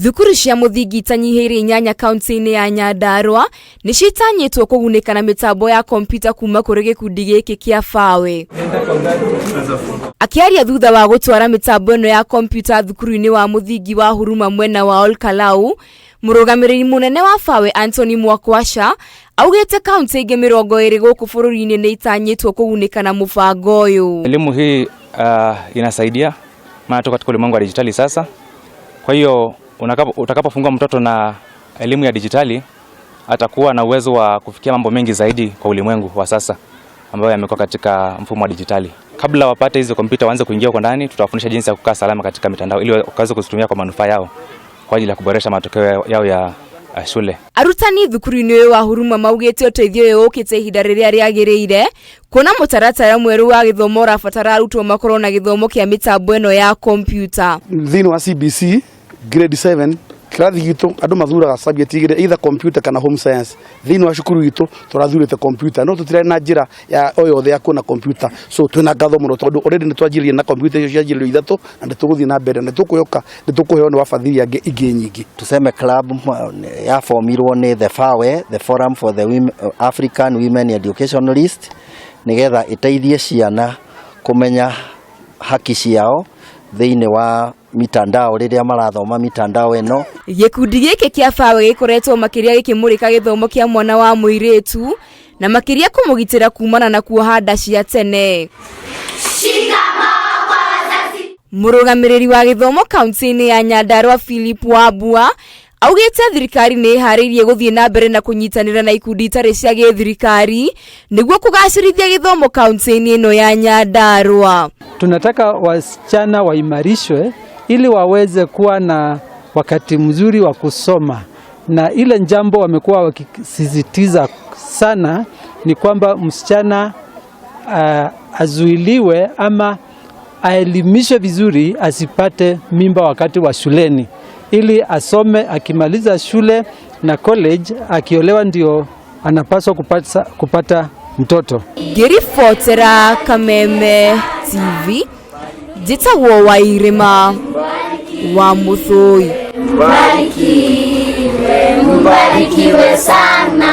Thukuru cia mũthingi itanyihĩire 8 kaunti-inĩ ya Nyandarua nĩcio itanyĩtwo kũgunĩka na mĩtambo ya kompiuta kuma kũrĩ gĩkundi gĩkĩ kĩa FAWE. Akĩaria thutha wa gũtwara mĩtambo ĩno ya kompiuta thukuru-inĩ wa mũthingi wa Huruma mwena wa Olkalau, mũrũgamĩrĩri mũnene wa FAWE Anthony Mwakwasha augĩte kaunti ingĩ 20 gũkũ bũrũri-inĩ nĩ itanyĩtwo kũgunĩka na mũbango ũyũ. Elimu hii inasaidia maana tuko katika ulimwengu wa dijitali sasa. Kwa hiyo utakapofungua mtoto na elimu ya dijitali atakuwa na uwezo wa kufikia mambo mengi zaidi kwa ulimwengu wa sasa ambayo yamekuwa katika mfumo wa dijitali. Kabla wapate hizo kompyuta waanze kuingia huko ndani, tutawafundisha jinsi ya kukaa salama katika mitandao ili waweze kuzitumia kwa manufaa yao kwa ajili ya kuboresha matokeo yao ya shule. Arutani thukuru-inĩ ũyũ wa Huruma maugĩte ũteithio ũyũ ũkĩte ihinda rĩrĩa rĩagĩrĩire kuona mũtaratara mwerũ wa gĩthomo ũrabatara arutwo makorwo na gĩthomo kĩa mĩtambo ĩno ya kompiuta. Thĩinĩ wa CBC grade 7 kĩrathi gitũ andũ mathuraga subject igĩrĩ, either computer kana home science. Thĩinĩ wa cukuru itũ tũrathurĩte computer, no tũtirarĩ na njĩra ya o yothe ya kuona computer, so twĩna ngatho mũno tondũ already nĩ twanjĩrĩirie na computer icio cianjĩrĩirio ithatũ, na nĩ tũgũthiĩ na mbere na nĩ tũkwĩhoka nĩ tũkũheo nĩ wafadhili angĩ ingĩ nyingĩ. Tuseme club yaformirwo nĩ the FAWE, the Forum for the Women, African Women Educationalist, nigetha ĩteithie ciana kũmenya haki ciao thĩinĩ wa mitandao rĩrĩa marathoma mitandao ĩno. Gĩkundi gĩkĩ kĩa FAWE gĩkoretwo makĩria gĩkĩmũrĩka gĩthomo kĩa mwana wa mũirĩtu na makĩria kũmũgitĩra kumana na kuoha nda cia tene. Mũrũgamĩrĩri wa gĩthomo kaunti-inĩ ya Nyandarua Philip Wambua augĩte thirikari nĩ ĩharĩirie gũthiĩ na mbere na kũnyitanĩra na ikundi itarĩ cia gĩthirikari nĩguo kũgacĩrithia gĩthomo kaunti-inĩ ĩno ya Nyandarua. Tunataka wasichana waimarishwe ili waweze kuwa na wakati mzuri wa kusoma, na ile jambo wamekuwa wakisisitiza sana ni kwamba msichana azuiliwe ama aelimishwe vizuri asipate mimba wakati wa shuleni, ili asome. Akimaliza shule na college, akiolewa ndio anapaswa kupata mtoto. Ngĩribotera Kameme TV, njĩtagwo Wairĩma wa Mũthũi. Mbarikiwe, mbarikiwe sana.